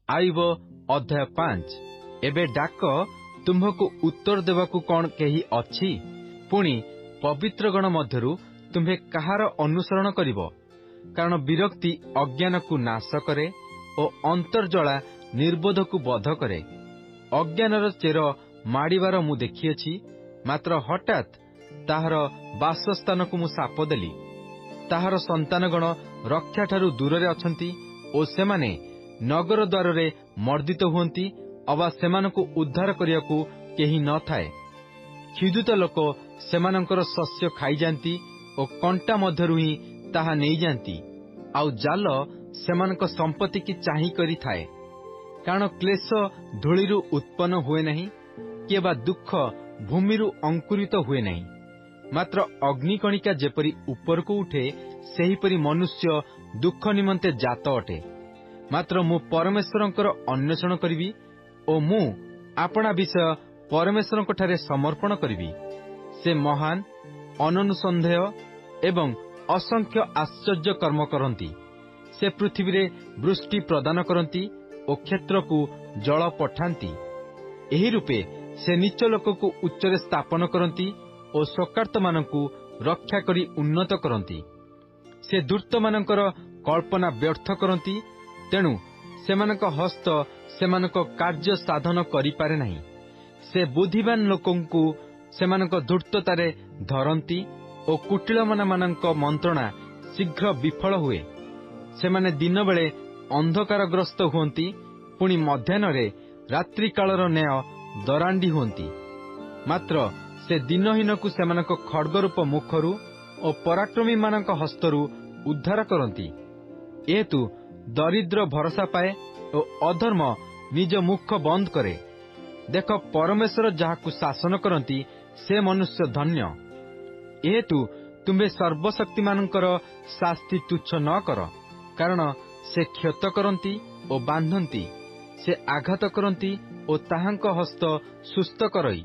ଆୟୁବ ଅଧ୍ୟାୟ 5। ଏବେ ଡାକ, ତୁମ୍ଭକୁ ଉତ୍ତର ଦେବାକୁ କଣ କେହି ଅଛି? ପୁଣି ପବିତ୍ରଗଣ ମଧ୍ୟରୁ ତୁମ୍ଭେ କାହାର ଅନୁସରଣ କରିବ? କାରଣ ବିରକ୍ତି ଅଜ୍ଞାନକୁ ନାଶ କରେ ଓ ଅନ୍ତର୍ଜଳା ନିର୍ବୋଧକୁ ବଧ କରେ। ଅଜ୍ଞାନର ଚେର ମାଡ଼ିବାର ମୁଁ ଦେଖିଅଛି, ମାତ୍ର ହଠାତ୍ ତାହାର ବାସସ୍ଥାନକୁ ମୁଁ ଶାପ ଦେଲି। ତାହାର ସନ୍ତାନଗଣ ରକ୍ଷାଠାରୁ ଦୂରରେ ଅଛନ୍ତି ଓ ସେମାନେ ନଗର ଦ୍ୱାରରେ ମର୍ଦ୍ଦିତ ହୁଅନ୍ତି, ଅବା ସେମାନଙ୍କୁ ଉଦ୍ଧାର କରିବାକୁ କେହି ନଥାଏ। କ୍ଷୁଧିତ ଲୋକ ସେମାନଙ୍କର ଶସ୍ୟ ଖାଇଯାଆନ୍ତି ଓ କଣ୍ଟା ମଧ୍ୟରୁ ହିଁ ତାହା ନେଇଯାଆନ୍ତି, ଆଉ ଜାଲ ସେମାନଙ୍କ ସମ୍ପତ୍ତିକି ଚାହିଁ କରିଥାଏ। କାରଣ କ୍ଲେଶ ଧୂଳିରୁ ଉତ୍ପନ୍ନ ହୁଏ ନାହିଁ, କିମ୍ବା ଦୁଃଖ ଭୂମିରୁ ଅଙ୍କୁରିତ ହୁଏ ନାହିଁ। ମାତ୍ର ଅଗ୍ନିକଣିକା ଯେପରି ଉପରକୁ ଉଠେ, ସେହିପରି ମନୁଷ୍ୟ ଦୁଃଖ ନିମନ୍ତେ ଜାତ ଅଟେ। ମାତ୍ର ମୁଁ ପରମେଶ୍ୱରଙ୍କର ଅନ୍ୱେଷଣ କରିବି ଓ ମୁଁ ଆପଣା ବିଷୟ ପରମେଶ୍ୱରଙ୍କଠାରେ ସମର୍ପଣ କରିବି। ସେ ମହାନ, ଅନନୁସନ୍ଦେହ ଏବଂ ଅସଂଖ୍ୟ ଆଶ୍ଚର୍ଯ୍ୟ କର୍ମ କରନ୍ତି। ସେ ପୃଥିବୀରେ ବୃଷ୍ଟି ପ୍ରଦାନ କରନ୍ତି ଓ କ୍ଷେତ୍ରକୁ ଜଳ ପଠାନ୍ତି। ଏହି ରୂପେ ସେ ନୀଚ ଲୋକକୁ ଉଚ୍ଚରେ ସ୍ଥାପନ କରନ୍ତି ଓ ଶୋକାର୍ତ୍ତମାନଙ୍କୁ ରକ୍ଷା କରି ଉନ୍ନତ କରନ୍ତି। ସେ ଧୂର୍ତ୍ତମାନଙ୍କର କଳ୍ପନା ବ୍ୟର୍ଥ କରନ୍ତି, ତେଣୁ ସେମାନଙ୍କ ହସ୍ତ ସେମାନଙ୍କ କାର୍ଯ୍ୟ ସାଧନ କରିପାରେ ନାହିଁ। ସେ ବୁଦ୍ଧିମାନ ଲୋକଙ୍କୁ ସେମାନଙ୍କ ଧୂର୍ତ୍ତତାରେ ଧରନ୍ତି ଓ କୁଟିଳମନାମାନଙ୍କ ମନ୍ତ୍ରଣା ଶୀଘ୍ର ବିଫଳ ହୁଏ। ସେମାନେ ଦିନବେଳେ ଅନ୍ଧକାରଗ୍ରସ୍ତ ହୁଅନ୍ତି, ପୁଣି ମଧ୍ୟାହ୍ନରେ ରାତ୍ରିକାଳର ନ୍ୟାୟ ଦରାଣ୍ଡି ହୁଅନ୍ତି। ମାତ୍ର ସେ ଦିନହୀନକୁ ସେମାନଙ୍କ ଖଡ଼୍ଗରୂପ ମୁଖରୁ ଓ ପରାକ୍ରମୀମାନଙ୍କ ହସ୍ତରୁ ଉଦ୍ଧାର କରନ୍ତି। ଏହେତୁ ଦରିଦ୍ର ଭରସା ପାଏ ଓ ଅଧର୍ମ ନିଜ ମୁଖ ବନ୍ଦ କରେ। ଦେଖ, ପରମେଶ୍ୱର ଯାହାକୁ ଶାସନ କରନ୍ତି, ସେ ମନୁଷ୍ୟ ଧନ୍ୟ। ଏହେତୁ ତୁମ୍ଭେ ସର୍ବଶକ୍ତିମାନଙ୍କର ଶାସ୍ତି ତୁଚ୍ଛ ନ କର, କାରଣ ସେ କ୍ଷତ କରନ୍ତି ଓ ବାନ୍ଧନ୍ତି, ସେ ଆଘାତ କରନ୍ତି ଓ ତାହାଙ୍କ ହସ୍ତ ସୁସ୍ଥ କରଇ।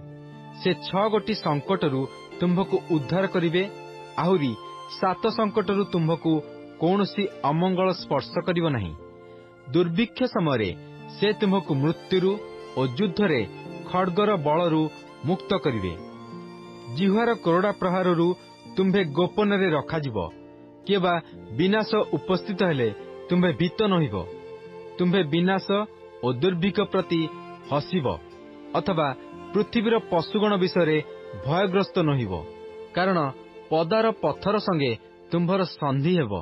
ସେ 6 ଗୋଟି ସଙ୍କଟରୁ ତୁମ୍ଭକୁ ଉଦ୍ଧାର କରିବେ, ଆହୁରି 7 ସଙ୍କଟରୁ ତୁମ୍ଭକୁ କୌଣସି ଅମଙ୍ଗଳ ସ୍ପର୍ଶ କରିବ ନାହିଁ। ଦୁର୍ଭିକ୍ଷ ସମୟରେ ସେ ତୁମ୍ଭକୁ ମୃତ୍ୟୁରୁ ଓ ଯୁଦ୍ଧରେ ଖଡ଼୍ଗର ବଳରୁ ମୁକ୍ତ କରିବେ। ଜିହ୍ୱାର କୋରଡ଼ା ପ୍ରହାରରୁ ତୁମ୍ଭେ ଗୋପନରେ ରଖାଯିବ, କିମ୍ବା ବିନାଶ ଉପସ୍ଥିତ ହେଲେ ତୁମ୍ଭେ ଭୀତ ନୋହିବ। ତୁମ୍ଭେ ବିନାଶ ଓ ଦୁର୍ଭିକ୍ଷ ପ୍ରତି ହସିବ, ଅଥବା ପୃଥିବୀର ପଶୁଗଣ ବିଷୟରେ ଭୟଗ୍ରସ୍ତ ନୋହିବ। କାରଣ ପଦାର ପଥର ସଙ୍ଗେ ତୁମ୍ଭର ସନ୍ଧି ହେବ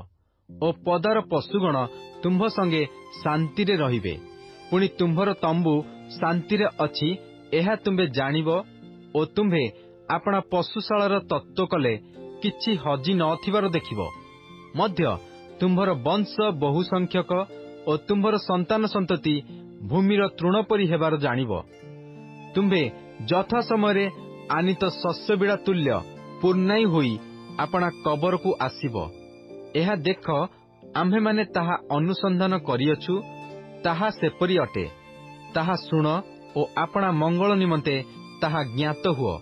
ଓ ପଦାର ପଶୁଗଣ ତୁମ୍ଭ ସଙ୍ଗେ ଶାନ୍ତିରେ ରହିବେ। ପୁଣି ତୁମ୍ଭର ତମ୍ବୁ ଶାନ୍ତିରେ ଅଛି, ଏହା ତୁମ୍ଭେ ଜାଣିବ ଓ ତୁମ୍ଭେ ଆପଣା ପଶୁଶାଳାର ତତ୍ତ୍ୱ କଲେ କିଛି ହଜି ନଥିବାର ଦେଖିବ। ମଧ୍ୟ ତୁମ୍ଭର ବଂଶ ବହୁ ସଂଖ୍ୟକ ଓ ତୁମ୍ଭର ସନ୍ତାନ ସନ୍ତତି ଭୂମିର ତୃଣ ପରି ହେବାର ଜାଣିବ। ତୁମ୍ଭେ ଯଥା ସମୟରେ ଆନିତ ଶସ୍ୟବିଡ଼ା ତୁଲ୍ୟ ପୂର୍ଣ୍ଣାୟୁ ହୋଇ ଆପଣା କବରକୁ ଆସିବ। ଏହା ଦେଖ, ଆମ୍ଭେମାନେ ତାହା ଅନୁସନ୍ଧାନ କରିଅଛୁ, ତାହା ସେପରି ଅଟେ। ତାହା ଶୁଣ ଓ ଆପଣା ମଙ୍ଗଳ ନିମନ୍ତେ ତାହା ଜ୍ଞାତ ହୁଅ।